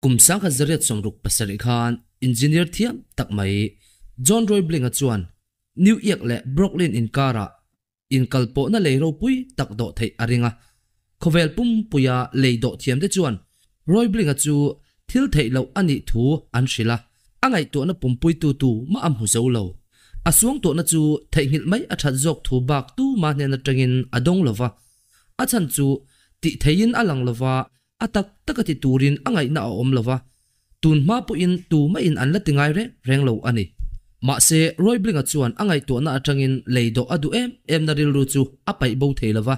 Kum 1867 khan engineer thiam tak mai John Roebling-a chuan New York leh Brooklyn inkarah inkalpawhna lei ropui tak dawh theih a ring a. Khawvel pumpuia lei dawh thiamte chuan Roebling-a chu thil theih loh a nih thu an hrilh a, a ngaihtuahna pumpuitu tu mah a hmu zo lo. A suangtuahna chu theihnghilh mai a that zawk thu bak tuma hnen atangin a dawng lo va, a chhan chu tih theihin a lang lo va, A tak taka ti turin a ngaihna a awm lo va, tun hma pawhin tu mahin an la ti ngai reng reng lo a ni. Mahse, Roiblinga chuan a ngaihtuahna atangin lei dawh a duh em emna rilru chu a paih bo thei lo va,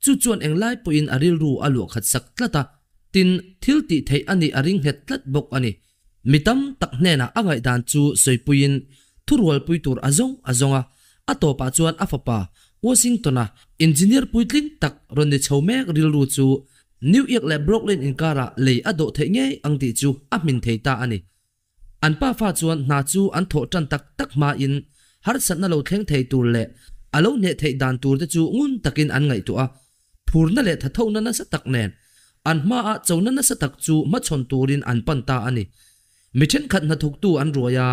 chu chuan englai pawhin a rilru a luah khat sak tlat a, tin, thil tih theih a nih a ring nghet tlat bawk a ni. Mi tam tak hnenah a ngaihdan chu sawipuiin thurualpui tur a zawng a zawng a, a tawpah chuan a fapa Washington-a engineer puitling tak rawn ni chho mek rilru chu New York leh Brooklyn inkarah lei a dawh theih ngei ang tih chu a hmin thei ta a ni. An pafa chuan hna chu an thawh tan tak tak hmain harsatna lo thleng thei tur leh a lo hneh theih dan tur te chu ngun takin an ngaihtuah a, phurna leh thathona nasa tak nen an hmaah chona nasa tak chu hmachhawn turin an pan ta a ni. Mi thenkhat hnathawktu an ruai a,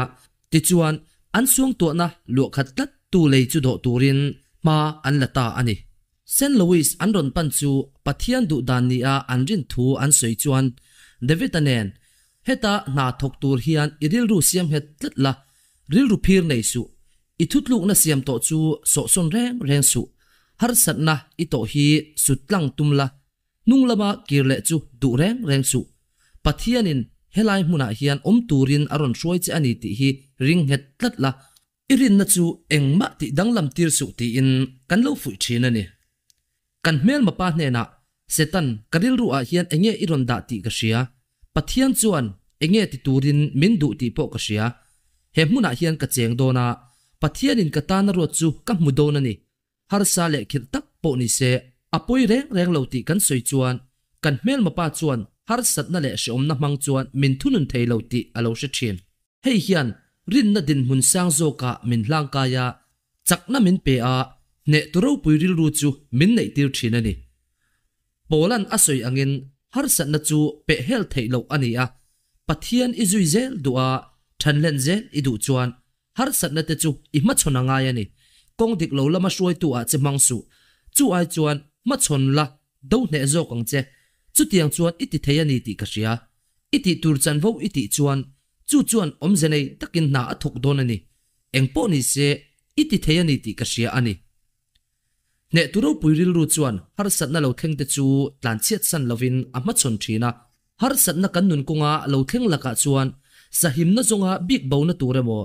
tichuan an suangtuahna luahkhat tlat tu lei chu dawh turin hma an la ta a ni. Saint Louis an rawn pan chu Pathian duh dan nia an rin thu an sawi chuan David-a nen heta hna thawk tur hian i rilru siam nghet tlat la, rilru phir nei suh. I thutlukna siam tawh chu sawhsawn reng reng suh. Harsatna i tawh hi sut tlang tum la, hnung lama kir leh chu duh reng reng suh. Pathianin helai hmunah hian awm turin a rawn hruai che a ni tih hi ring nghet tlat la, i rinna chu engmah tih danglam tir suh tiin kan lo fuih thin a ni. Kan hmelma pa hnenah, Setan, ka rilru ah hian enge i rawn dah tih ka hria. Pathian chuan enge ti turin min duh tih pawh ka hria. He hmunah hian ka cheng dawn a, Pathianin ka tana ruat chu ka hmu dawn a ni. Harsa leh khirh tak pawh ni se, a pawi reng reng lo tih kan sawi chuan kan hmelma pa chuan harsatna leh hreawmna hmang chuan min thunun thei lo tih a lo hre thin. Hei hian rinna dinhmun sang zawkah min hlangkai a, chakna min pe a, hneh tu ropui rilru chu min neihtir thin a ni. Paula'n a sawi angin harsatna chu pehhel theih loh a ni a, Pathian i zui zel duh a, thanlen zel i duh chuan harsatna te chu i hmachhawn a ngai a ni. Kawng dik lo lama hruaitu ah che hmang suh. Chu ai chuan hmachhawn la do hneh zawk ang che. Chutiang chuan i ti thei a ni tih ka hria. I tih tur chanvo i tih chuan chu chuan awmze nei takin hna a thawk dawn a ni. Engpawh ni se i ti thei a ni tih ka hria a ni. Hnehtu ropui rilru chuan harsatna lo thleng te chu tlanchhiat san lovin a hmachhawn thin a. Harsatna kan nun kawnga lo thleng lakah chuan sahimna zawnga bik bona tur emaw,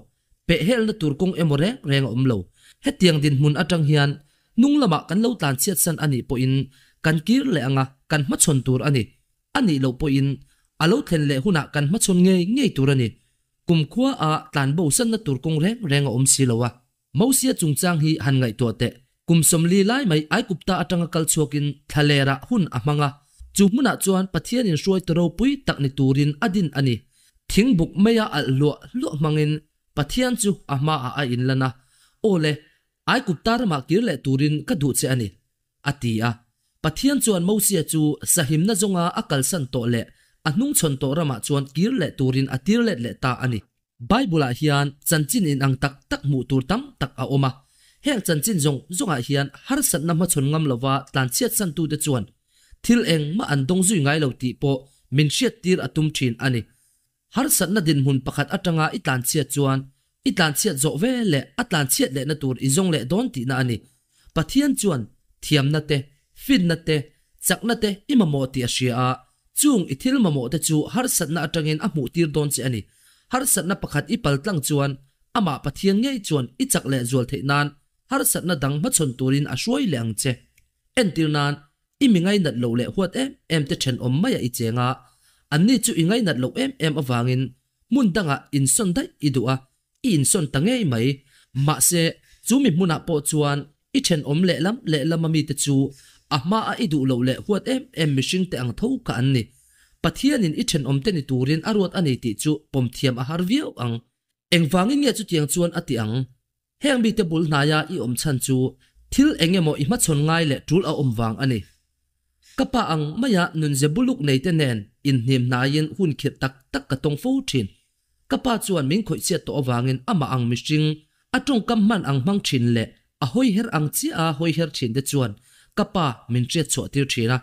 pehhelna tur kawng emaw reng reng a awm lo. Hetiang dinhmun atang hian hnung lamah kan lo tlanchhiat san a nih pawhin kan kir leh anga kan hmachhawn tur a ni. A nih loh pawhin a lo thlen leh hunah kan hmachhawn ngei ngei tur a ni. Kumkhua a tlanbo sanna tur kawng reng reng a awm si lo a. Mosia chungchang hi han ngaihtuah teh. Kum 40 lai mai Aigupta atanga kal chhuakin thlalerah hun a hmang a. Chu hmunah chuan Pathianin hruaitu ropui tak ni turin a din a ni. Thingbuk maia alh hluah hluah hmangin Pathian chu a hmaah a inlan a, Aw le, Aigupta ramah kir leh turin ka duh che a ni, a ti a. Pathian chuan Mosia chu sahimna zawnga a kalsan tawh leh a hnungchhawn tawh ramah chuan kir leh turin a tir let leh ta a ni. Bible-ah hian chanchin inang tak tak hmuh tur tam tak a awm a. Heng chanchin zawng zawngah hian harsatna hmachhawn ngam lova tlanchhiatsantute chuan thil engmah an dawng zui ngai lo tih pawh min hriattir a tum thin a ni. Harsatna dinhmun pakhat atanga i tlanchhiat chuan i tlanchhiat zawh ve leh a tlanchhiat lehna tur i zawng leh dawn tihna a ni. Pathian chuan thiamna te, finna te, chakna te i mamawh tih a hria a, chung i thil mamawh te chu harsatna atangin a hmuhtir dawn che a ni. Harsatna pakhat i paltlang chuan amah Pathian ngei chuan i chak leh zual theih nan harsatna dang hmachhawn turin a hruai leh ang che. Entir nan, I mi ngainat loh leh huat em em te thenawm maiah i cheng a, anni chu i ngainat loh em em avangin hmun dangah insawn daih i duh a, i insawn ta ngei mai. Mahse, chu mi hmunah pawh chuan i thenawm lehlam lehlam a mite chu a hmaa i duh loh leh huat em em mihring te ang tho kha an ni. Pathianin i thenawm te ni turin a ruat a ni tih chu pawm thiam a har viau ang. Engvangin nge chutiang chuan a ti ang? Heng mite bul hnaia i awm chhan chu thil eng emaw i hmachhawn ngai leh tul a awm vang a ni. Ka pa ang maia nunze buluk neite nen inhnim hnaiin hun khirh tak tak ka tawng fo thin. Ka pa chuan min khawih chhiat tawh avangin amah ang mihring, a tawngkam hman ang hmang thin leh a hawiher ang chiah a hawiher thin te chuan ka pa min hriat chhuah tir thin a.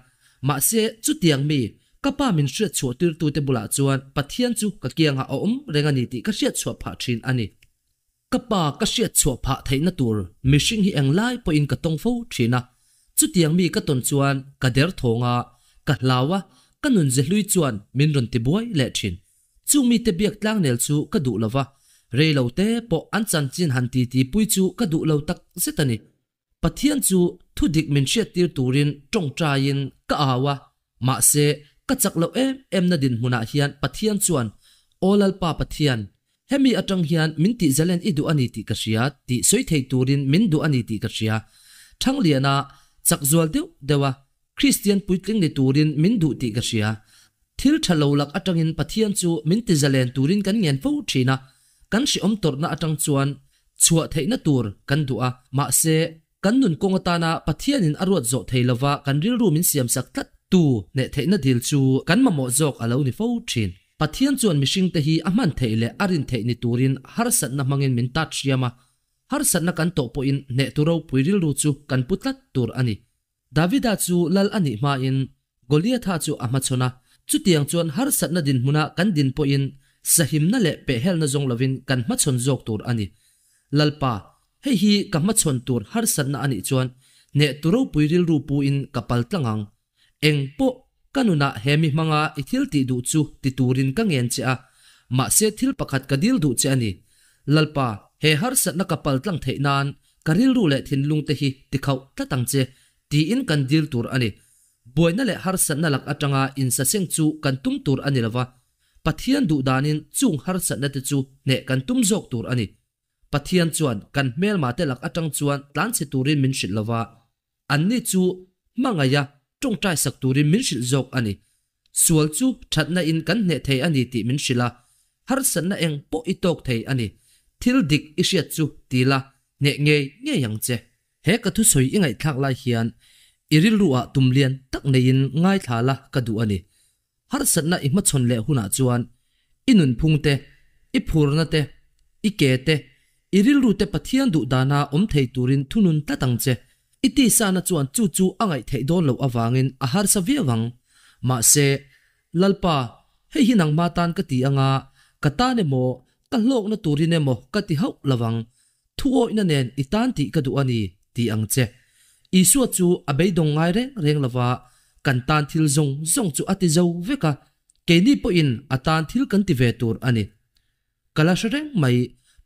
Mahse, chutiang mi, ka pa min hriat chhuah tirtute bulah chuan Pathian chu ka kiangah a awm reng a ni tih ka hriat chhuah phah thin a ni. Ka pa ka hriat chhuah phah theihna tur mihring hi englai pawhin ka tawng fo thin a, chutiang mi ka tawn chuan ka der thawng a, ka hlau a, ka nun ze hlui chuan min rawn ti buai leh thin. Chung mite biak tlangnel chu ka duh lo va, rei lo te pawh an chanchin han titi pui chu ka duh lo tak zet a ni. Pathian chu thu dik min hriattir turin tawngtaiin ka au a, mahse ka chak loh em emna dinhmunah hian Pathian chuan, Aw Lalpa Pathian, hemi atang hian min tih zalen i duh a ni tih ka hria tih sawi thei turin min duh a ni tih ka hria. Thangliana chak zual deuh deuh a, Kristian puitling ni turin min duh tih ka hria. Thil tha lo lak atangin Pathian chu min ti zalen turin kan ngen fo thin a, kan hrehawm tawrhna atang chuan chhuah theihna tur kan duh a, mahse kan nun kawng atana Pathianin a ruat zawh thei lova kan rilru min siamsak tlat tu hneh theihna dil chu kan mamawh zawk a lo ni fo thin. Pathian chuan mihringte hi a hman theih leh a rin theih ni turin harsatna hmangin min tat hriam a, harsatna kan tawh pawhin hnehtu ropui rilru chu kan pu tlat tur a ni. Davida chu lal a nih hmain Goliatha chu a hmachhawn a, chutiang chuan harsatna dinhmuna kan din pawhin sahimna leh pehhelna zawng lovin kan hmachhawn zawk tur a ni. Lalpa, hei hi ka hmachhawn tur harsatna a nih chuan hneh tu ropui rilru puin ka pal tlang ang. Eng pawh ka nunah he mi hmanga i thil tih duh chu ti turin ka ngen che a, mahse thil pakhat ka dil duh che a ni. Lalpa, he harsatna ka pal tlang theih nan Ka rilru leh thinlung te hi tikhauh tlat ang che, tiin kan dil tur a ni. Buaina leh harsatna lak atanga insaseng chu kan tum tur a ni lova, Pathian duh danin chung harsatna te chu hneh kan tum zawk tur a ni. Pathian chuan kan hmelma te lak atang chuan tlanchhe turin min hrilh lova, Anni chu hmangaih a tawngtai sak turin min hrilh zawk a ni. Sual chu thatna in kan hneh thei a ni tih min hrilh a, harsatna eng pawh i tawk thei a ni. Thil dik i hriat chu ti la, hneh ngei ngei ang che. He ka thusawi i ngaihthlak lai hian i rilru ah tum lian tak neiin ngaithla la ka duh a ni. Harsatna i hmachhawn leh hunah chuan i nunphung te, i phurna te, i ke te, i rilru te Pathian duh dana awm thei turin thunun tlat ang che. I tisana chuan chu chu a ngaih theih dawn loh avangin a harsa viau ang. Mahse, Lalpa, hei hi nangma tan ka ti anga, ka tan emaw, ka hlawkna turin emaw ka ti hauh lo ang. Thuawihna nen i tan tih ka duh a ni, ti ang che. Isua chu a beidawng ngai reng reng lova, kan tan thil zawng zawng chu a ti zo vek a, keini pawhin a tan thil kan ti ve tur a ni. Ka la hre reng mai,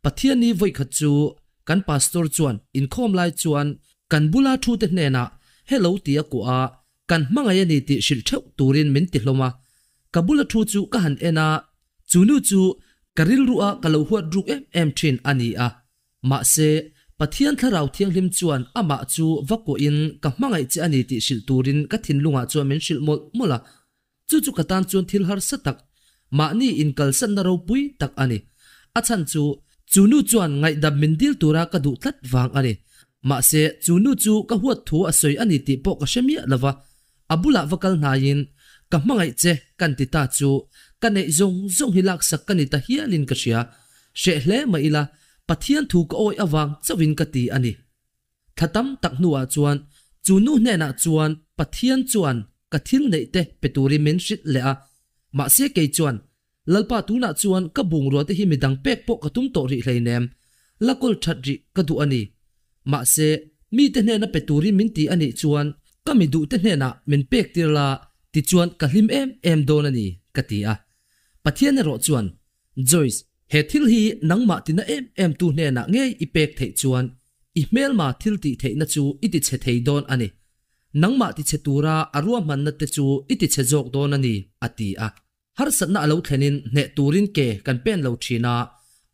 Pathianni vawikhat chu kan pastor chuan inkhawm lai chuan kan bula thute hnenah hello ti a kuah a, Kan hmangaih a ni tih hrilh theuh turin min ti hlawm a, ka bula thu chu ka han en a, chu nu chu ka rilru a ka lo huat ruk em em thin a ni a. Mahse, Pathian Thlarau Thianghlim chuan amah chu va kuahin ka hmangaih che a ni tih hrilh turin ka thinlungah chuan min hrilh mawlh mawlh a. Chu chu ka tan chuan thil harsa tak, mahni inkalsanna ropui tak a ni. A chhan chu, chu nu chuan ngaihdam min dil tura ka duh tlat vang a ni. Mahse, chu nu chu ka huat thu a sawi a ni tih pawh ka hre miah lo va. A bulah va kal hnaiin, Ka hmangaih che, kan ti ta chu, ka neih zawng zawng hi laksak ka ni ta hialin ka hria. Hreh hle mah ila, Pathian thu ka awih avang chauhin ka ti a ni. Thla tam tak hnuah chuan chu nu hnenah chuan Pathian chuan ka thil neih te pe turin min hrilh leh a. Mahse kei chuan, Lalpa tunah chuan ka bungrua te hi midang pek pawh ka tum tawh rih hleinem, la kawl that rih ka duh a ni. Mahse mite hnena pe turin min ti a nih chuan ka mi duhte hnenah min pek tir la tichuan ka hlim em em dawn a ni, ka ti a. Pathian erawh chuan, Joyce, he thil hi nangmah tina em em tu hnenah ngei i pek theih chuan i hmelma thil tih theihna chu i ti chhe thei dawn a ni. Nangmah ti chhe tura a ruahmanna te chu i ti chhe zawk dawn a ni, a ti a. Harsatna a lo thlenin hneh turin ke kan pen lo thin a,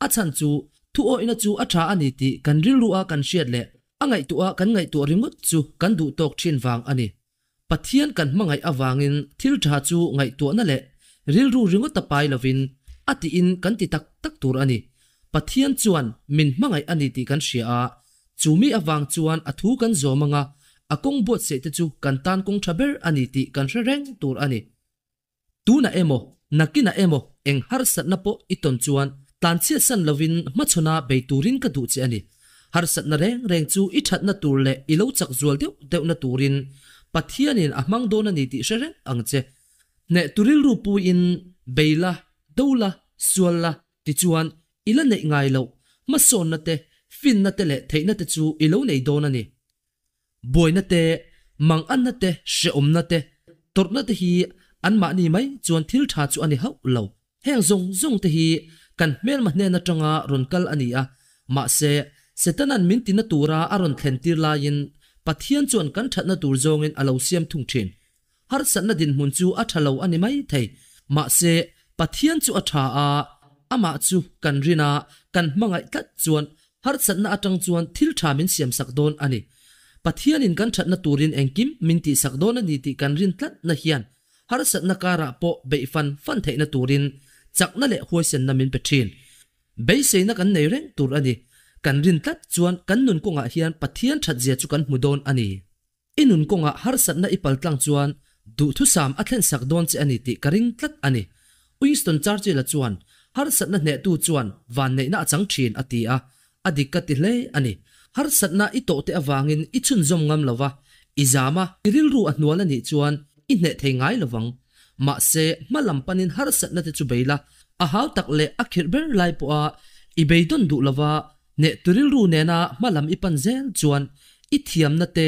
a chhan chu thu awihna chu a tha a ni tih kan rilru a kan hriat leh a ngaihtuah a kan ngaihtuah ringawt chu kan duh tawk thin vang a ni. Pathian kan hmangaih avangin thil tha chu ngaihtuahna leh rilru ringawt a pai lovin a tiin kan ti tak tak tur a ni. Pathian chuan min hmangaih a ni tih kan hria a, chu mi avang chuan a thu kan zawm anga, A kawng buatsaih te chu kan tan kawng tha ber a ni tih kan hre reng tur a ni. Tunah emaw, nakinah emaw eng harsatna pawh i tawn chuan tlanchhiatsan lovin hmachhawn-a bei turin ka duh che a ni. Harsatna reng reng chu i thatna tur leh i lo chak zual deuh deuhna turin Pathianin a hmang dawn a ni tih hre reng ang che. Hneh tu rilru puiin bei la, do la, sual la, tichuan i la neih ngai loh hmasawnna te, finna te leh theihna te chu i lo nei dawn a ni. Buaina te, manganna te, hrehawmna te, tawrhna te hi anmahni mai chuan thil tha chu a ni hauh lo. Heng zawng zawng te hi kan hmelma hnen atanga rawn kal a ni a, mahse, Setana'n min tina tura a rawn thlen tir laiin Pathian chuan kan thatna tur zawngin a lo siam thung thin. Harsatna dinhmun chu a tha lo a ni mai thei, mahse, Pathian chu a tha a, amah chu kan rin a, kan hmangaih tlat chuan harsatna atang chuan thil tha min siamsak dawn a ni. Pathianin kan thatna turin engkim min tihsak dawn a ni tih kan rin tlatna hian harsatna karah pawh beih fan fan theihna turin chakna leh huaisenna min pe thin. Beiseina kan nei reng tur a ni. Kan rin tlat chuan kan nun kawngah hian Pathian thatzia chu kan hmu dawn a ni. I nun kawngah harsatna i paltlang chuan duhthusam a thlensak dawn che a ni tih ka ring tlat a ni. Winston Churchill-a chuan, Harsatna hnehtu chuan vanneihna a chang thin a ti a, a dik ka ti hle a ni. Harsatna i tawhte avangin i chhunzawm ngam lo va, i zam a, i rilru a hnual a nih chuan i hneh thei ngai lo vang. Mahse, hma lam panin harsatna te chu bei la, a hau tak leh a khirh ber lai pawha i beidawn duh lo va, Hneh tu rilru nena hma lam i pan zel chuan i thiamna te,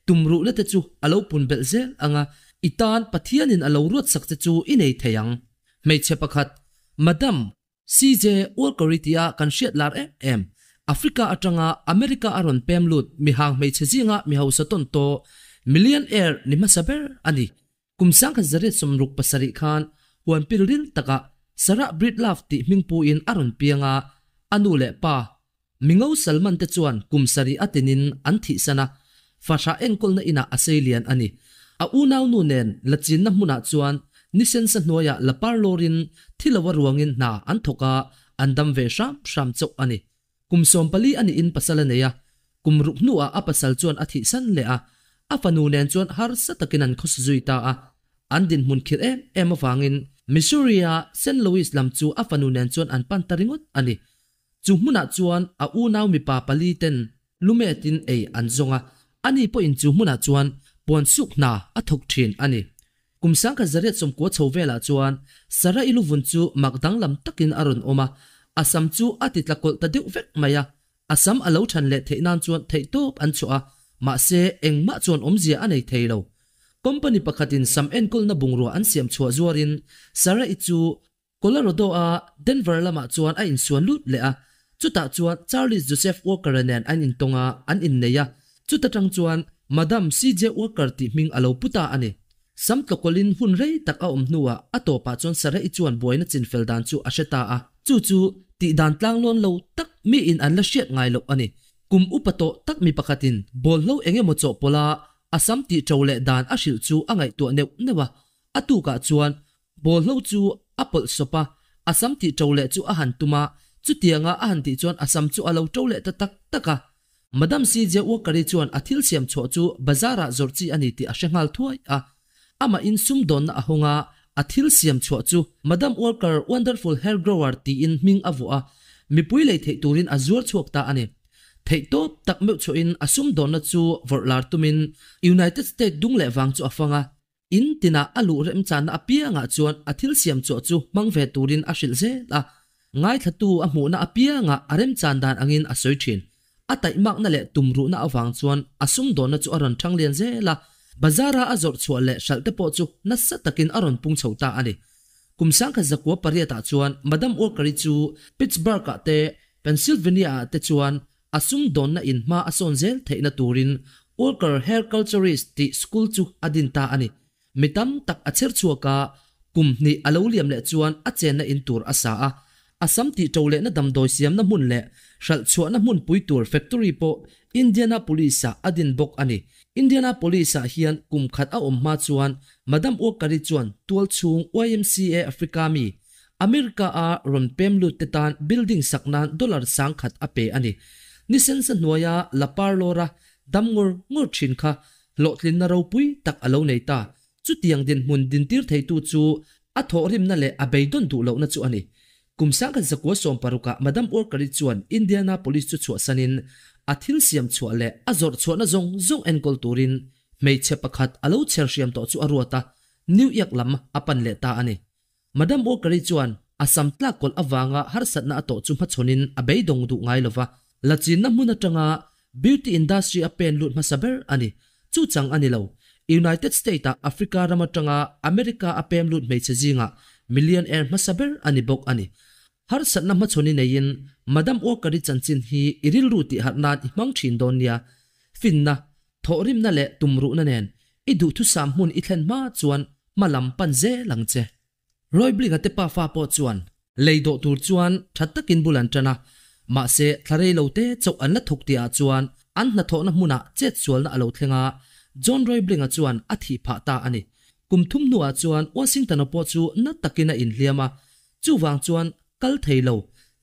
tumruhna te chu a lo pun belh zel ang a, i tan Pathianin a lo ruatsak che chu i nei thei ang. Hmeichhe pakhat, Madam CJ Walker-i tia kan hriat lar em em, Africa atanga America a rawn pem lut mihang hmeichhe zinga mi hausa tawn tawh, millionaire ni hmasa ber a ni. Kum 1967 khan huan pil ril takah Sarah Breedlove tih hmingpuiin a rawn piang a, a nu leh pa Mingo Salman te chuan kum sarih a tinin an thihsan a, fahrah enkawlna inah a sei lian a ni. A unaunu nen la chinna hmunah chuan nisensa hnuaiah la par lawrin thi lo a ruangin hna an thawk a, an dam ve hram hram chauh a ni. Kum 14 a niin pasal a nei a, kum ruk hnuah a pasal chuan a thihsan leh a, a fanu nen chuan harsa takin an khawsa zui ta a. An dinhmun khirh em em avangin Missouri-a Saint Louis lam chu a fanu nen chuan an pan ta ringawt a ni. Chu hmunah chuan a unau mipa pali ten lumetin ei an zawng a, ani pawhin chu hmunah chuan puan suk hna a thawk thin a ni. Kum 1990 chho velah chuan Sarah-i luvun chu mak danglam takin a rawn awm a, a sam chu a ti tla kawlh ta deuh vek mai a. A sam a lo than leh theih nan chuan theihtawp an chhuah a, mahse engmah chuan awmzia a nei thei lo. Company pakhatin sam enkawlna bungrua an siam chhuah zuarin Sarah-i chu Colorado-a Denver lamah chuan a insuan lut leh a, chutah chuan Charles Joseph Walker-a nen an intawng a, an innei a. Chuta tang chuan Madam CJ Walker tih hming a lo pu ta a ni. Sam tlawkawlin hun rei tak a awm hnuah a tawpah chuan Sarah-i chuan buaina chinfel dan chu a hre ta a. Chu chu tih dan tlanglawn lo tak miin an la hriat ngai loh a ni. Kum upa tawh tak mi pakhatin bawlhlo eng emaw chawhpawlha a sam tih ṭo leh dan a hrilh chu a ngaihtuah neuh neuh a. A tukah chuan Bawlhlo chu a pawlh sawp a, a sam tih ṭo leh chu a han tum a, chutianga a han tih chuan a sam chu a lo ṭo leh ta tak tak a. Madam CJ Walker-i chuan a thil siam chhuah chu bazar-ah zawrh chi a ni tih a hre nghal thuai a. Amah in sumdawnna a hawng a, a thil siam chhuah chu Madam Walker Wonderful Hair Grower tiin hming a vuah a, mipui lei theih turin a zuar chhuak ta a ni. Theihtawp tak meuh chhuahin a sumdawnna chu vawrh lar tumin United State dung leh vang chu a fang a. In tinah a luh remchanna apiangah chuan a thil siam chhuah chu hmang ve turin a hrilh zel a, ngaithlatu a hmuhna apiangah a remchan dan angin a sawi thin. A taihmakna leh tumruhna avang chuan a sumdawnna chu a rawn thang lian zel a, bazara a zawrh chhuah leh hralh te pawh chu nasa takin a rawn pung chho ta a ni. Kum 1908 ah chuan Madam Walker-i chu Pittsburgh-ah te, Pennsylvania-ah te chuan A sumdawnna in hma a sawn zel theihna turin Walker Hair Culturist tih school chu a din ta a ni. Mi tam tak a chher chhuak a, kum hnih a lo liam leh chuan a chenna in tur a sa a. A sam tih ṭo lehna damdawi siamna hmun leh hralh chhuahna hmun pui tur factory pawh Indianapolis-ah a din bawk a ni. Indianapolis-ah hian kum khat a awm hma chuan Madam Walker-i chuan tual chhung YMCA Africa mi America-a rawn pem lut te tan building sak nan dollar 10,000 a pe a ni. Nisensa hnuaia la par lawra dam ngawr ngawr thin kha hlawhtlinna ropui tak a lo nei ta. Chutiang dinhmun dintir theitu chu a thawhrimna leh a beidawn duh lohna chu a ni. Kum 1916 ah Madam Walker-i chuan Indianapolis chu chhuahsanin a thil siam chhuah leh a zawrh chhuahna zawng zawng enkawl turin hmeichhe pakhat a lo chher hriam tawh chu a ruat a, New York lam a pan leh ta a ni. Madam Walker-i chuan a sam tlak kawlh avanga harsatna a tawh chu hmachhawnin a beidawng duh ngai lova, la chinna hmun atanga beauty industry a pen lut hmasa ber a ni. Chu chang a ni lo. United State-ah Africa ram atanga America a pem lut hmeichhe zingah millionaire hmasa ber a ni bawk a ni. Harsatna hmachhawn i neiin Madam Walker-i chanchin hi i rilru tih harh nan i hmang thin dawn nia. Finna, thawhrimna leh tumruhna nen i duhthusam hmun i thlen hma chuan hma lam pan zel ang che. Roybling-a te pafa pawh chuan lei dawh tur chuan tha takin bul an tan a, mahse thla rei lo te chauh an la thawk tihah chuan an hnathawhna hmunah chetsualna a lo thleng a, John Roybling-a chuan a thih phah ta a ni. Kum thum hnuah chuan Washington-a pawh chu na takin a inhliam a, chuvang chuan kal thei lo,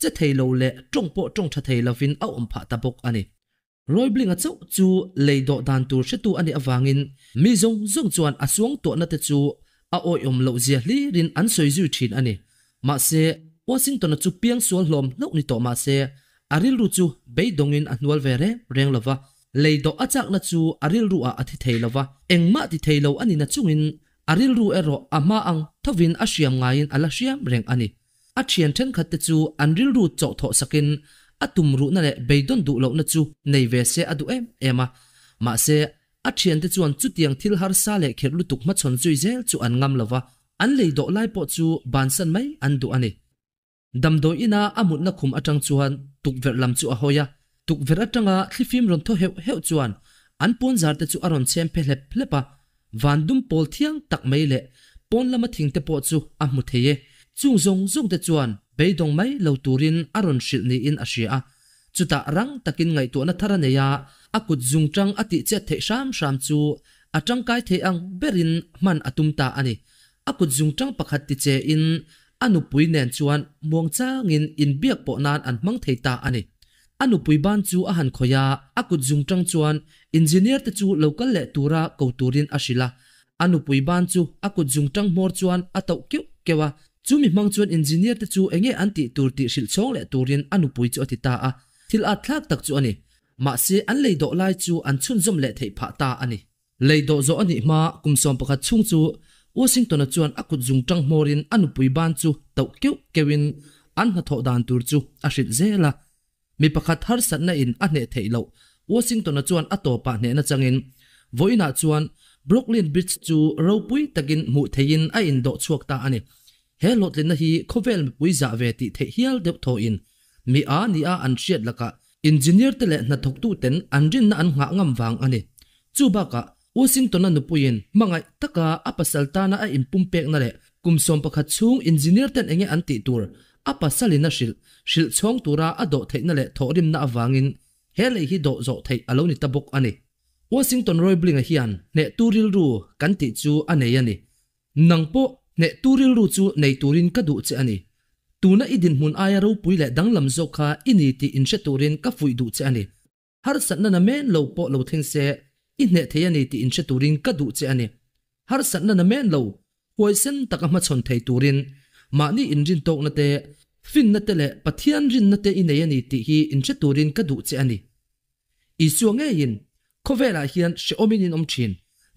che thei lo leh tawng pawh tawng tha thei lovin a awm phah ta bawk a ni. Roiblinga chauh chu lei dawh dan tur hretu a nih avangin mi zawng zawng chuan a suangtuahna te chu a awihawm loh zia hlirin an sawi zui thin a ni. Mahse, Washington-a chu piangsual hlawm hlauh ni tawh mahse, a rilru chu beidawngin a hnual ve reng reng lo va, lei dawh a chakna chu a rilru ah a thi thei lo va, engmah ti thei lo a ni na chungin a rilru erawh a hma ang thovin a hriam ngaiin a la hriam reng a ni. A thian thenkhat te chu an rilru chawh thawh sakin a tum ruhna leh beidawn duh lohna chu nei ve se a duh em em a. Mahse, a thiante chuan chutiang thil harsa leh kherh lutuk hmachhawn zui zel chu an ngam lo va, an lei dawh lai pawh chu bansan mai an duh a ni. Damdawi ina a mutna khum atang chuan tukverh lam chu a hawi a, tukverh atanga thlifim rawn thaw heuh heuh chuan an pawnzar te chu a rawn chhem phe hlep hlep a, Van dum pawl thiang tak mai leh pawn lama thing te pawh chu a hmu thei e. Chung zawng zawng te chuan beidawng mai lo turin a rawn hrilh niin a hria a. Chutah rang takin ngaihtuahna thar a nei a, a kut zungtang a tih chet theih hram hram chu a tangkai thei ang berin hman a tum ta a ni. A kut zungtang pakhat ti che in a nupui nen chuan muangchangin inbiak pawh nan an hmang thei ta a ni. A nupui ban chu a han khawih a, a kut zungtang chuan engineer te chu lo kal leh tura ko turin a hrilh a. A nupui ban chu a kut zungtang hmawr chuan a tauh keuh keuh a, chumi hmang chuan engineer te chu enge an tih tur tih hrilh chhawng leh turin a nupui chu a ti ta a. Thil at thlak tak chu a ni. Mahse an lei dawh lai chu an chhunzawm leh theih phah ta a ni. Lei dawh zawh a nih hma kum 11 chhung chu Washington-a chuan a kut zungtang hmawrin a nupui ban chu tauh keuh keuhin an hnathawh dan tur chu a hrilh zel a. Mi pakhat harsatna in a hneh theih loh Washington-a chuan a tawpah hnehna changin vawiinah chuan Brooklyn Bridge chu ropui takin hmuh theihin a indawh chhuak ta a ni. He hlawhtlinna hi khawvel mipui zah ve tih theih hial deuh thawhin mi a nia an hriat lakah engineer te leh hnathawktuten an rinna an nghah ngam vang a ni. Chu bakah Washington-a nupuiin hmangaih taka a pasal tana a inpumpekna leh kum 11 chhung engineer ten enge an tih tur a pasalin a hrilh hrilh chhawng tura a dawh theihna leh thawhrimna avangin he lei hi dawh zawh theih a lo ni ta bawk a ni. Washington Roebling-a hian hnehtu rilru kan tih chu a nei a ni. Nang pawh hnehtu rilru chu nei turin ka duh che a ni. Tuna i dinhmun aia ropui leh danglam zawk kha i ni tih inhre turin ka fuih duh che a ni. Harsatna na men lo pawh lo thleng se, i hneh thei a ni tih inhre turin ka duh che a ni. Harsatna na men lo, huaisen taka hmachhawn thei turin mahni inrintawkna te, finna te leh Pathian rinna te i nei a ni tih hi inhre turin ka duh che a ni. Isua ngeiin, Khawvelah hian hrehawmin in awm thin.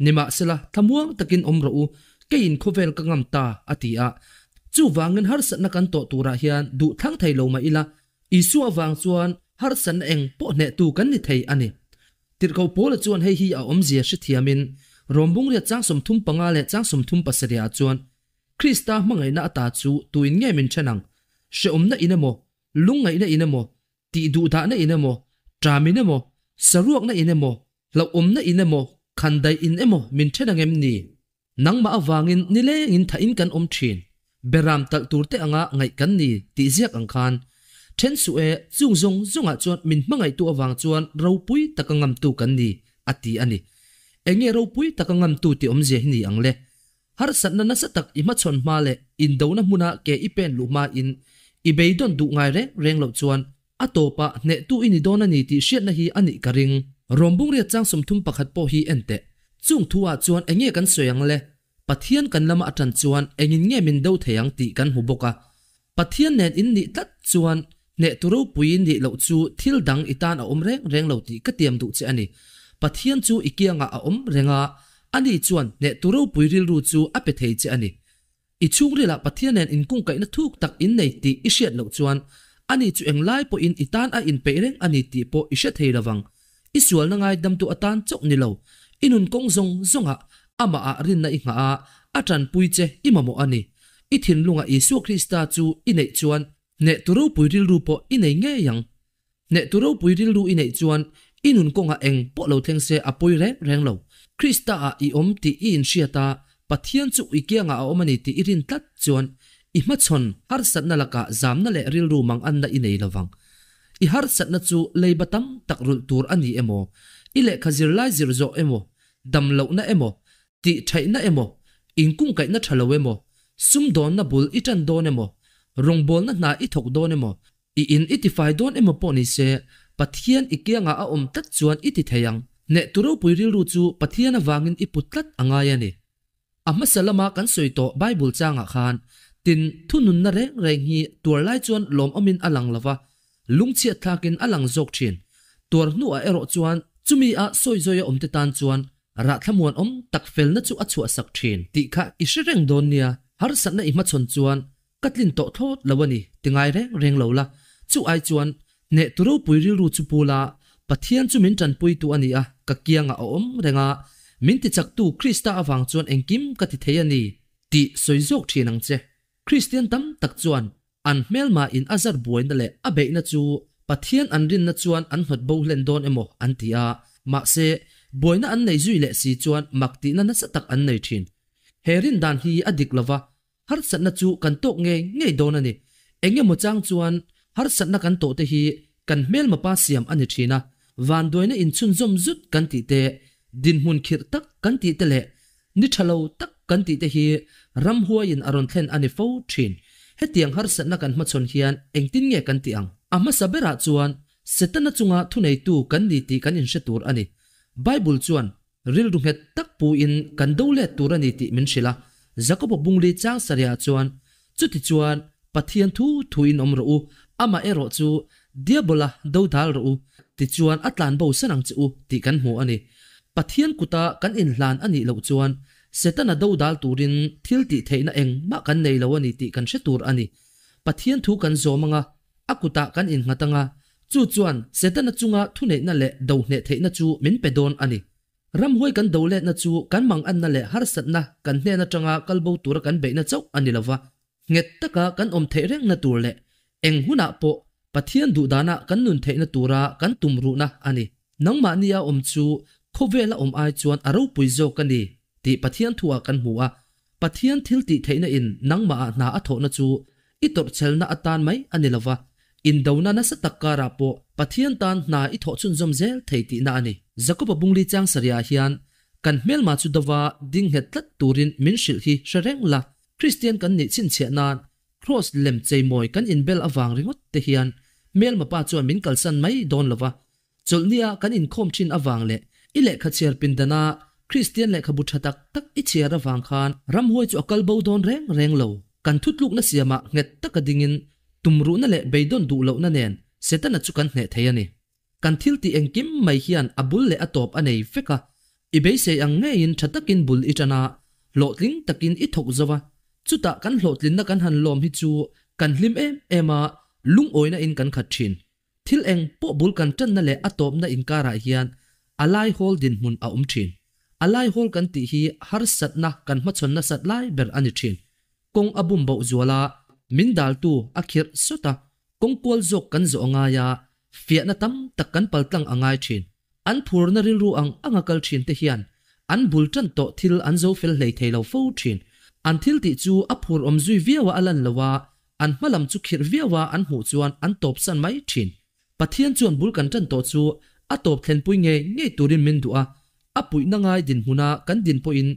Nimahsela, thlamuang takin awm rawh u, keiin khawvel ka ngam ta, a ti a. Chuvangin harsatna kan tawh turah hian duh thlang thei lo mah ila, Isua avang chuan harsatna eng pawh hnehtu kan ni thei a ni. Tirhkoh Paula chuan hei hi a awmzia hrethiamin Rawmbungriat chang 35 leh chang 37 ah chuan, Krista hmangaihna ata chu tuin nge min then ang? Hrehawmna in emaw, lungngaihna in emaw, Tih duhdahna in emaw, ṭam in emaw, saruakna in emaw, hlauhawmna in emaw, khandaih in emaw min ṭhen ang em ni? Nangmah avangin nilengin thahin kan awm ṭhin. Beram talh tur te anga ngaih kan ni tih ziak ang khan. Ṭhen suh e, chung zawng zawngah chuan min hmangaihtu avang chuan ropui taka ngamtu kan ni, a ti a ni. Enge ropui taka ngamtu tih awmzia hi ni ang le? Harsatna nasa tak i hmachhawn hma leh indona hmuna ke i pen luh hmain i beidawn duh ngai reng reng loh chuan a tawpah hnehtu i ni dawn a ni tih hriatna hi a nih ka ring. Rawmbungriat chang 31 pawh hi en teh. Chung thu ah chuan enge kan sawi ang le? Pathian kan lama a tan chuan engin nge min do thei ang tih kan hmu bawk a. Pathian nen in nih tlat chuan hnehtu ropui nih loh chu thil dang i tan a awm reng reng lo tih ka tiam duh che a ni. Pathian chu i kiangah a awm reng a, ani chuan hnehtu ropui rilru chu a pe thei che a ni. I chhungrilah Pathian nen inkungkaihna thuk tak in nei tih i hriat loh chuan ani chu englai pawhin i tan a inpeih reng a ni tih pawh i hre thei lovang. I sualna ngaidamtu atan chauh ni lo, i nun kawng zawng zawngah amahah rinna i nghah a, a tanpui che i mamawh a ni. I thinlungah Isua Krista chu i neih chuan hnehtu ropui rilru pawh i nei ngei ang. Hnehtu ropui rilru i neih chuan i nun kawngah eng pawh lo thleng se a pawi reng reng lo. Krista-ah i awm tih i inhriat a, Pathian chu i kiangah a awm a ni tih i rin tlat chuan i hmachhawn harsatna lakah zamna leh rilru manganna i nei lo vang. I harsatna chu leiba tam tak rulh tur a ni emaw, i lehkha zirlai zir zawh emaw, dam lohna emaw, tih thaihna emaw, inkungkaihna tha lo emaw, sumdawnna bul i tan dawn emaw, rawngbawlna hna i thawk dawn emaw, I in i tifai dawn emaw pawh ni se, Pathian i kiangah a awm tlat chuan i ti thei ang. Hnehtu ropui rilru chu Pathian avangin i put tlat a ngai a ni. A hmasa lama kan sawi tawh Bible changah khan, tin, thununna reng reng hi tuar lai chuan lawmawmin a lang lo va, lungchhiat thlakin a lang zawk thin. Tuar hnuah erawh chuan chumi a sawi zawi a awmte tan chuan rah thlamuanawm tak felna chu a chhuahsak thin tih kha i hre reng dawn nia. Harsatna i hmachhawn chuan Ka tlin tawh thlawt lo a ni, ti ngai reng reng lo la. Chu ai chuan, hneh tu ropui rilru chu pu la, Pathian chu min tanpuitu a ni a, ka kiangah a awm reng a, min tichaktu Krista avang chuan engkim ka ti thei a ni, tih sawi zawk thin ang che. Kristian tam tak chuan an hmelma in a zar buaina leh a beihna chu Pathian an rinna chuan an hnawt bo hlen dawn emaw an ti a, mahse, buaina an nei zui leh si chuan mak tihna nasa tak an nei thin. He rin dan hi a dik lova, Harsatna chu kan tawk ngei ngei dawn a ni. Eng emaw chang chuan harsatna kan tawhte hi kan hmelma pa siam a ni thin a, vanduaina inchhunzawm zut kan tih te, dinhmun khirh tak kan tih te leh ni tha lo tak kan tih te hi ramhuaiin a rawn thlen a ni fo thin. Hetiang harsatna kan hmachhawn hian engtin nge kan tih ang? A hmasa berah chuan Setana chunga thuneitu kan ni tih kan inhre tur a ni. Bible chuan Rilru nghet tak puin kan do let tur a ni tih min hrilh a, Jakob-a bungli chang sarihah chuan, Chutichuan, Pathian thu thuin awm rawh u, amah erawh chu Diabola do dal rawh u, tichuan a tlan bo san ang che u tih kan hmu a ni. Pathian kuta kan inhlan a nih loh chuan Setana do dal turin thil tih theihna engmah kan nei lo a ni tih kan hre tur a ni. Pathian thu kan zawm anga a kutah kan innghat anga, Chu chuan Setana chunga thuneihna leh dohneh theihna chu min pe dawn a ni. Ramhuai kan doletna chu kan manganna leh harsatna kan hnen atanga kalbo tura kan beihna chauh a ni lova, nghet taka kan awm theih rengna tur leh eng hunah pawh Pathian duhdana kan nun theihna tura kan tum ruhna a ni. Nangmahnia awm chu khawvela awm ai chuan a ropui zawk a ni tih Pathian thuah kan hmu a. Pathian thil tih theihna in nangmahah hna a thawhna chu i tawrhchelna atan mai a ni lova, indona nasa tak karah pawh Pathian tan hna i thawh chhunzawm zel thei tihna a ni. Jakoba bungli chang sarihah hian kan hmelma chu dova ding nghet tlat turin min hrilh hi hre reng la. Kristian kan nih chhinchhiah nan Kraws lem cheimawi kan inbel avang ringawt te hian hmelma pa chuan min kalsan mai dawn lova, Chawlhnia kan inkhawm thin avang leh i lehkha chhiar pindana Kristian lehkhabu tha tak tak i chhiar avang khan ramhuai chu a kal bo dawn reng reng lo. Kan thutlukna siamah nghet taka dingin tumruhna leh beidawn duh lohna nen Setana chu kan hneh thei a ni. Kan thil tih engkim mai hian a bul leh a tawp a nei vek a. I beisei ang ngeiin tha takin bul i tan a, hlawhtling takin i thawk zo a. Chutah kan hlawhtlinna kan han lawm hi chu kan hlim em em a, lungawina in kan khat thin. Thil eng pawh bul kan tanna leh a tawpna inkarah hian a laihawl dinhmun a awm thin. A laihawl kan tih hi harsatna kan hmachhawn nasat lai ber a ni thin. Kawng a bum boh zual a, min daltu a khirh sawt a, kawng kual zawk kan zawh a ngai a, fiahna tam tak kan paltlang a ngai thin. An phurna rilru ang anga kal thin te hian an bul tan tawh thil an zo fel hlei thei lo fo thin. An thil tih chu a phur awm zui viau a a lan lo a, An hma lam chu khirh viau a an hmuh chuan an tawp san mai thin. Pathian chuan bul kan tan tawh chu a tawp thlenpui ngei ngei turin min duh a, a puihna ngai dinhmuna kan din pawhin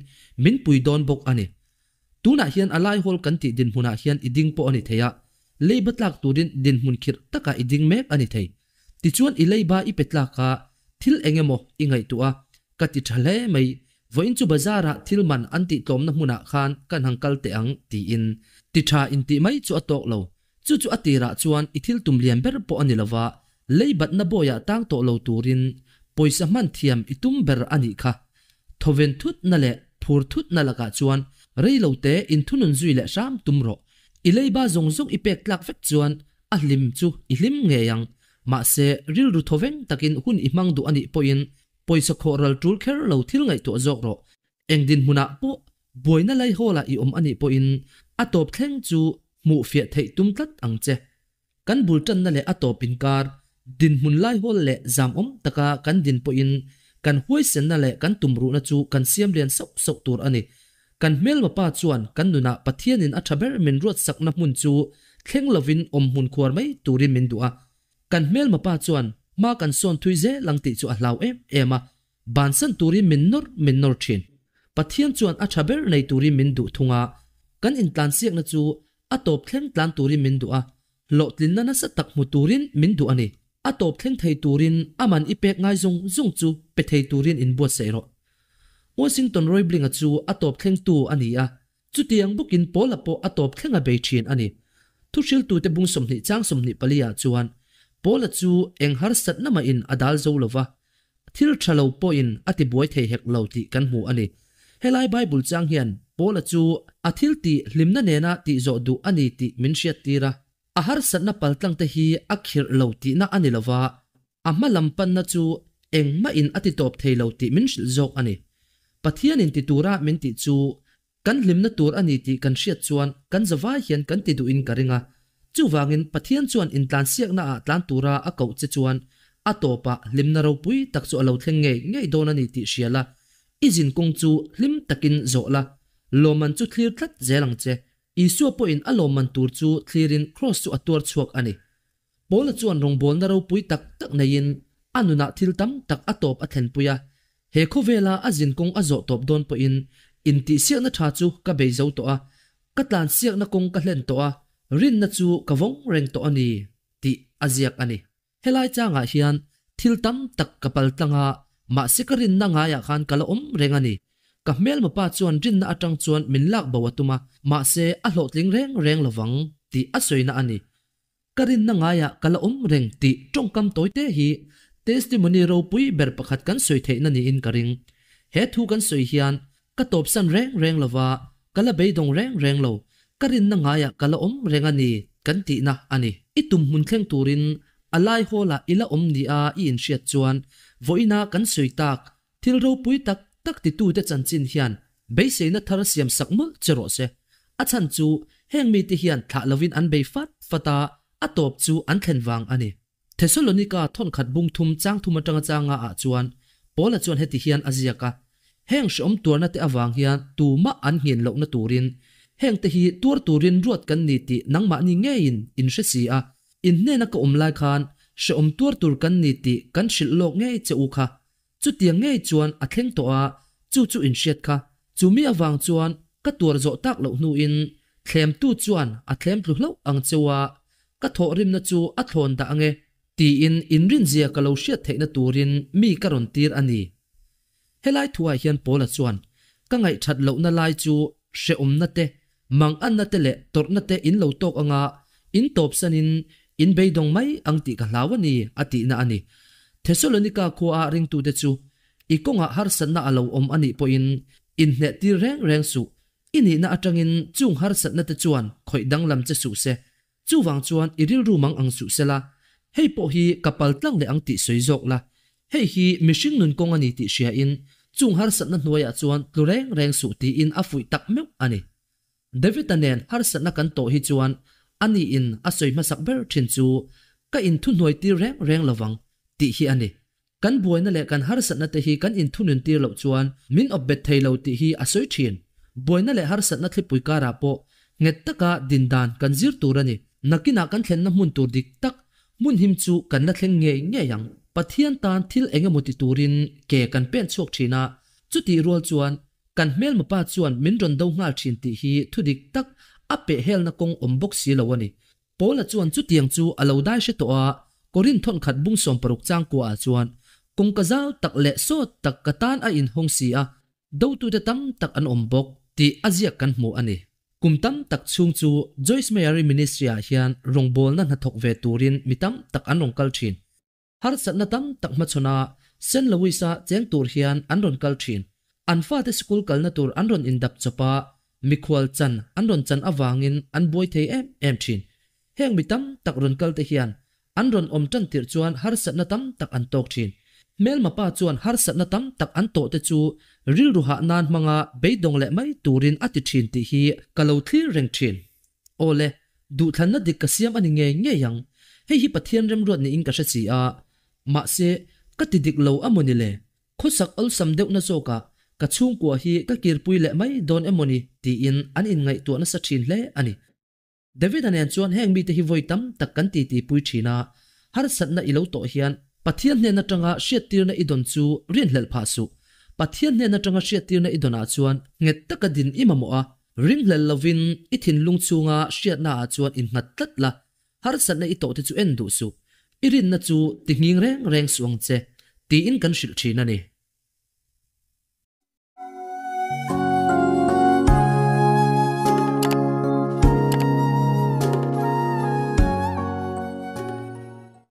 min pui dawn bawk a ni. Tunah hian a laihawl kan tih dinhmunah hian i ding pawh a ni thei a, leiba tlak turin dinhmun khirh takah i ding mek a ni thei. Tichuan i leiba i pe tlak a, thil eng emaw i ngaihtuah a, ka ti tha hle mai. Vawiin chu bazar-ah thil man an tih tlawmna hmunah khan kan han kal teh ang, tiin. Ti tha intih mai chu a tawk lo. Chu chu a tirah chuan i thil tum lian ber pawh a ni lova, lei batna bawiah tang tawh lo turin pawisa hman thiam i tum ber a nih kha. Thawven thutna leh phur thutna lakah chuan rei lo te inthunun zui leh hram tum rawh. I leiba zawng zawng i pek tlak vek chuan a hlim chu i hlim ngei ang. Mahse, rilru thawveng takin hun i hmang duh a nih pawhin pawisa khawh ral tul kher lo thil ngaihtuah zawk rawh. Eng dinhmunah pawh buaina laihawlah i awm a nih pawhin a tawp thleng chu hmuh fiah theih tum tlat ang che. Kan bul tanna leh a tawp inkar, dinhmun laihawl leh zamawm taka kan din pawhin kan huaisenna leh kan tumruhna chu kan siam lian sauh sauh tur a ni. Kan hmelma pa chuan kan nunah Pathianin a tha ber min ruatsakna hmun chu thleng lovin awm hmun khuar mai turin min duh a. Kan hmelma pa chuan hma kan sawn thui zel ang tih chu a hlau em em a, bansan turin min nawr min nawr thin. Pathian chuan a tha ber nei turin min duh thung a, kan intlansiakna chu a tawp thleng tlan turin min duh a, hlawhtlinna nasa tak hmu turin min duh a ni. A tawp thleng thei turin a man i pek ngai zung zung chu pe thei turin inbuatsaih rawh. Washington Roebling-a chu a tawp thlengtu a ni a, Chutiang bawkin Paula pawh a tawp thleng a bei thin a ni. Thuhriltute bung 20 chang 24 ah chuan Paula chu eng harsatna mahin a dal zo lo va, thil tha lo pawhin a ti buai thei hek lo tih kan hmu a ni. Helai Bible chang hian Paula chu a thil tih hlimna nena tih zawh duh a ni tih min hriattir a. A harsatna paltlangte hi a khirh lo tihna a ni lo va, A hma lam panna chu engmahin a ti tawp thei lo tih min hrilh zawk a ni. Pathianin ti tura min tih chu kan hlimna tur a ni tih kan hriat chuan kan zavai hian kan ti duhin ka ring a. Chuvangin Pathian chuan intlansiakna ah tlan tura a koh che chuan a tawpah hlimna ropui tak chu a lo thleng ngei ngei dawn a ni tih hria la, i zinkawng chu hlim takin zawh la, lawmman chu thlir tlat zel ang che. Isua pawhin a lawmman tur chu thlirin kraws chu a tuar chhuak a ni. Paula chuan rawngbawlna ropui tak tak neiin a nunah thil tam tak a tawp a thlenpui a. He khawvela a zinkawng a zawh tawp dawn pawhin intihsiakna tha chu ka bei zo tawh a, ka tlansiakna kawng ka hlen tawh a, rinna chu ka vawng reng tawh a ni, tih a ziak a ni. Helai changah hian thil tam tak ka pal tlang a, mahse ka rinna ngaiah khan ka la awm reng a ni. Ka hmelma pa chuan rinna atang chuan min lak bo a tum a, mahse a hlawhtling reng reng lovang, tih a sawina a ni. Ka rinna ngaiah ka la awm reng tih tawngkam tawite hi testimony ropui ber pakhat kan sawi theihna niin ka ring. He thu kan sawi hian ka tawpsan reng reng lova, ka la beidawng reng reng lo, ka rinna ngaiah ka la awm reng a ni kan tihna a ni. I tum hmun thleng turin a lai hawlah i la awm nia i inhriat chuan vawiina kan sawi tak Thil ropui tak tak titute chanchin hian beiseina thar siam sak mawlh che rawh se. A chhan chu heng mite hian thlah lovin an bei fat fat a, a tawp chu an thlen vang a ni. Thesalonika thawnkhat bung thum chang thum atanga changa ah chuan Paula chuan heti hian a ziak a, Heng hreawm tuarna te avang hian tumah an nghin lohna turin hengte hi tuar turin ruat kan ni tih nangmahni ngeiin in hre si a, in hnena ka awm lai khan hreawm tuar tur kan ni tih kan hrilh lawk ngei che u kha. Chutiang ngei chuan a thleng tawh a, chu chu inhriat kha. Chu mi avang chuan ka tuar zawh tak loh hnuin thlemtu chuan a thlem tlu hlauh ang cheu a, ka thawhrimna chu a thlawn dah ange tiin inrinzia ka lo hriat theihna turin mi ka rawn tir a ni. Helai thuah hian Paula chuan ka ngaihthat lohna lai chu hrehawmna te, manganna te leh tawrhna te in lo tawk anga in tawpsanin in beidawng mai ang tih ka hlau a ni, a tihna a ni. Thesalonika khuaa ringtute chu i kawngah harsatna a lo awm a nih pawhin inhneh tir reng reng suh. I nihna atangin chung harsatna te chuan khawih danglam che suh se. Chuvang chuan i rilru mang ang suh sela, hei pawh hi ka pal tlang leh ang tih sawi zawk la. Hei hi mihring nun kawng a ni tih hriain chung harsatna hnuaiah chuan tlu reng reng suh tiin a fuih tak meuh a ni. David-a nen harsatna kan tawh hi chuan aniin a sawi hmasak ber thin chu ka inthuhnuai tir reng reng lovang tih hi a ni. Kan buaina leh kan harsatna te hi kan inthunun tir loh chuan min awp bet thei lo tih hi a sawi thin. Buaina leh harsatna thlipui karah pawh nghet taka din dan kan zir tur a ni. Nakinah kan thlenna hmun tur dik tak hmun him chu kan la thleng ngei ngei ang. Pathian tan thil eng emaw ti turin ke kan pen chhuak thin a, chutih rual chuan kan hmelma pa chuan min rawn do nghal thin tih hi thu dik tak a peh helna kawng awm bawk si lo a ni. Paula chuan chutiang chu a lo dai hre tawh a, Korinth thawnkhat bung 60 changkua ah chuan, Kawngka zau tak leh sawt tak ka tan a inhawng si a. Dotute tam tak an awm bawk tih a ziak kan hmu a ni. Kum tam tak chhung chu Joyce Meyer-i ministry-ah hian rawngbawlna hnathawk ve turin mi tam tak an rawn kal thin. Harsatna tam tak hmachhawn a Saint Louis-a cheng tur hian an rawn kal thin. An fate sikul kalna tur an rawn indap chawp a, mikhual chan an rawn chan avangin an buai thei em em thin. Heng mi tam tak rawn kal te hian an rawn awm tan tirh chuan harsatna tam tak an tawk thin. Hmelma pa chuan harsatna tam tak an tawh te chu rilru hah nan hmanga beidawng leh mai turin a ti thin tih hi ka lo thlir reng thin. Aw le, duhthlanna dik ka siam a ni ngei ngei ang. Hei hi Pathian remruat niin ka hre si a. Mahse, ka ti dik lo a maw ni le? Khawsak awlsam deuhna zawkah ka chhungkua hi ka kirpui leh mai dawn emaw ni tiin an inngaihtuah nasa thin hle a ni. David-a nen chuan heng mite hi vawi tam tak kan titi pui thin a, harsatna i lo tawh hian Pathian hnen atanga hriattirna i dawn chu rinhlelh phah suh. Pathian hnen atanga hriattirna i dawnah chuan nghet taka din i mamawh a, ringhlel lovin i thinlung chhunga hriatnaah chuan innghat tlat la, harsatna i tawhte chu en duh suh. I rinna chu ti nghing reng reng suh ang che, tiin kan hrilh thin a ni.